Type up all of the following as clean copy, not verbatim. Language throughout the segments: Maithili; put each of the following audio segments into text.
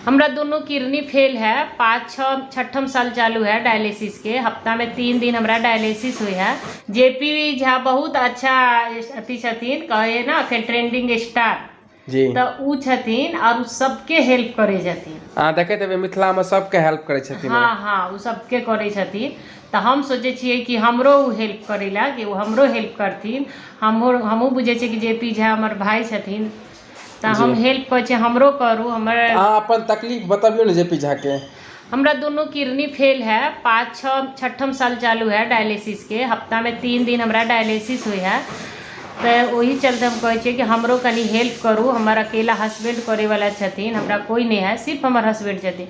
हमरा दुनू किडनी फेल है। 5 6 छठम साल चालू है डायलिसिस के। हफ्ता में 3 दिन हमरा डायलिसिस हुई है। जे पी झा बहुत अच्छा अथी छथिन, कहे ना अखन ट्रेंडिंग स्टार जी, तऽ उ छथिन और उ सबके हेल्प करै छथिन। अहाँ देखैत हेबै मिथिलामे सबके हेल्प करै छथिन। हाँ हाँ, उ सबके करै छथिन। तऽ हम सोचै छियै कि हमरो उ हेल्प करै ला, कि उ हमरो हेल्प करथिन। हमहूँ बुझै छियै कि जे पी झा हमर भाय छथिन, तऽ हम हेल्प कहै छियै हमरो करू हमर। अहाँ अपन तकलीफ बतबियौ ने जे पी झाके। हमरा दुनू किडनी फेल है। 5 6 छठम साल चालू है डायलिसिस के। हफ्ता में 3 दिन हमरा डायलिसिस हुई है। तऽ ओही चलते हम कहै छियै कि हमरो कनि हेल्प करू। हमर अकेला हस्बैंड करैवला छथिन, हमरा कोइ नहि है, सिर्फ हमर हस्बैंड छथिन।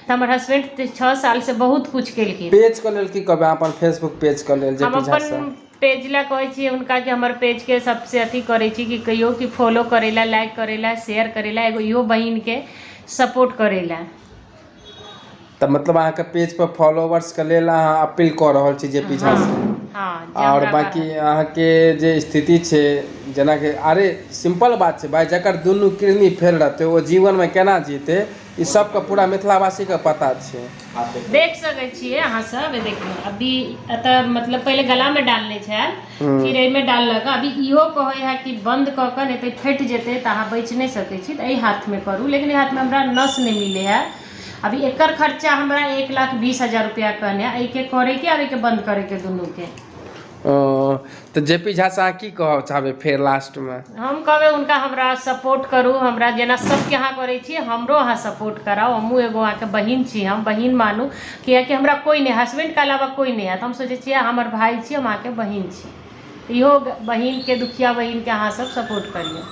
तऽ हमर हस्बैंड 6 सालसँ बहुत कुछ केलखिन। पेज के लेल की कहबै अहाँ अपन फेसबुक पेज के लेल जे हम पी झा अपन से? पेज ला कहै छियै हुनका कि हमर पेजके सबसे अथी करै छी कि कहियौ कि फॉलो करै ला, लाइक करै ला, शेयर करै ला, एगो इहो बहिनके सपोर्ट करै ला। तऽ मतलब अहाँके पेज पर फॉलोवर्स के लेल अहाँ अपील कऽ रहल छी जे पी झा से? हाँ, जे आओर हमरा बाँकी अहाँके जे स्थिति छै, जेनाकि अरे सिंपल बात छै भाइ, जकर दुनू किडनी फेल रहतै ओ जीवनमे केना जीतै, ई सबके पूरा मिथिलावासीके पता छै। देख सकै छियै अहाँ सब, देखियौ अभी एतऽ मतलब पहिले गलामे डालने छल, फिर एहिमे डाललक। अभी इहो कहै है कि बंद कऽ कऽ, नहि तऽ फटि जेतै तऽ अहाँ बचि नहि सकै छी, तऽ एहि हाथमे करू। लेकिन एहि हाथमे हमरा नस नहि मिलै है। अभी एकर खर्चा हमरा 1,20,000 रुपया कहने है, एहिके करैके आओर एहिके बंद करैके दुनूके। तऽ जे पी झा से अहाँ की कहऽ चाहबै फेर लास्टमे? हम कहबै हुनका हमरा सपोर्ट करू। हमरा जेना सबके अहाँ करै छी, हमरो अहाँ सपोर्ट कराउ। हमहूँ एगो अहाँके बहिन छी, हम बहिन मानू, कियाकि हमरा कोइ नहि, हस्बैंडके अलावा कोइ नहि है। तऽ हम सोचै छियै हमर भाय छी, हम अहाँके बहिन छी, इहो बहिनके, दुखिया बहिनके अहाँ सब सपोर्ट करियौ।